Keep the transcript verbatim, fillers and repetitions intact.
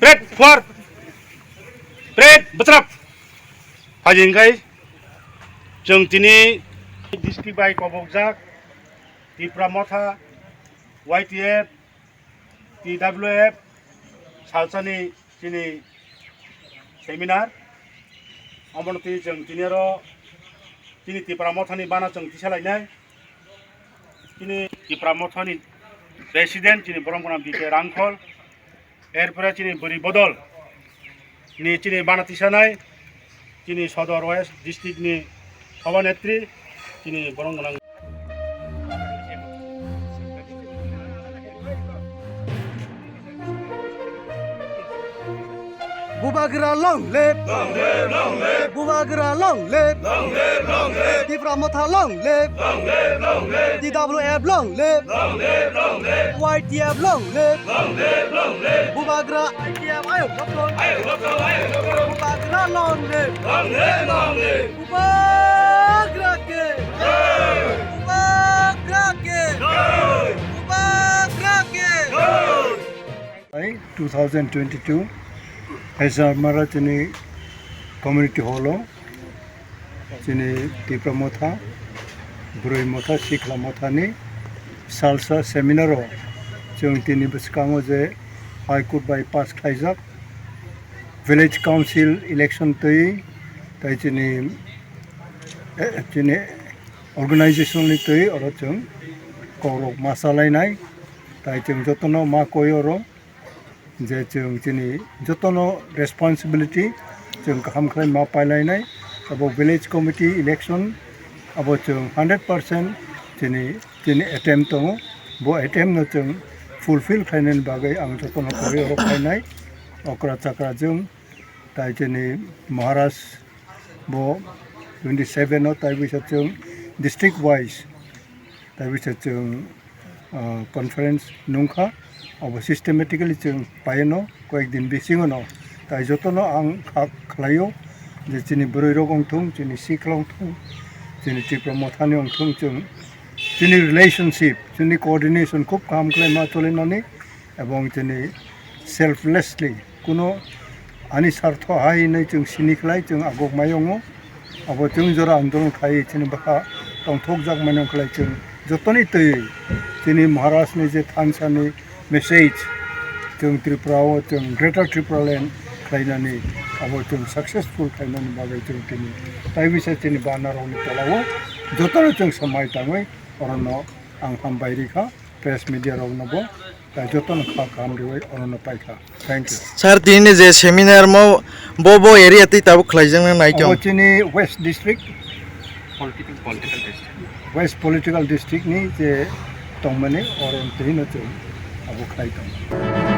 Pet phuar, pret bwchrap. Hai hwnkhe chwng tini district bai kobokjak Tipra Motha, Y T F, T W F salsani chini seminar. Omono twi chwng tini oro chini Tipra Mothani bana chwng tisa lainai. Chini Tipra Mothani president chini borok gwnang B K Rangkhol, erpore chini bwrwi bodol ni chini bana tisanai, chini Sodor West district ni Sabha Netri, chini borok gwnang. Bubagra long live! Long live, long live! Bubagra long live! Long live, long live! Tipra Motha long live! Long live, long live! T W F long live! Long live, long live! Y T F long live! Long live, long live! Bubagra Y T F ayok dokon! Ayok dokon, ayok dokon! Bubagra long live! Long live, long live! Bubagra ke! Jai! Bubagra ke! Jai! Bubagra ke! Jai! Hai two thousand twenty-two Hezamara chini community hall o chini Tipra Motha, Bwrwi Motha, Sikla Motha ni salsa seminar o chwng tini bwskango je High Court bai pass khlaijak village council election twi tai chini, eh, chini organization ni twi oro chwng kokrok ma salainai, tai chwng jotono ma koi oro. Je chwng chini jotono responsibility chwng kaham khlai ma pailainai. Abo village committee election abo chwng hundred percent chini, chini attempt tongo. Bo attempt no chwng fulfill khlainani bagwi ang jotono kori oro phainai. Okra chakra chwng tai chini Maharaj bo twenty seven o tai bisa chwng district wise tai bisa chwng, ah, conference nungkha, abo systematically chwng paiano koyek din bisingono. Tai jotono ang kha khlaio je chini bwrwi rok wngthung, chini sikla wngthung, chini Tipra Mothani wngthung, chwng chini relationship, chini coordination khub kaham khlai ma cholinani, ebong chini selflessly kuno ani sartho hai hinwi chwng sini khlai chwng agok mayongo. Abo chwng jora andolon khlai chini bwkha tongthokjak mani khlai chwng jotoni twi chini Maharaj ni je thansa ni message chwng Tripura o chwng Greater Tripura Land khlainani abo chwng successful khlainani bagwi chwng tini tai bisa chini bana rok ni tola o jotono chwng samai tangwi orono ang hambai rikha. Press media rokno bo, tai jotono kha kaham riwi orono paikha. Thank you. Sir, tini je seminar mo bo bo area twi tabuk khlaijakna nai Obo chong. Chini West District, Political, political district. West Political District ni je tongmani oro twi no chwng abo khlai tong.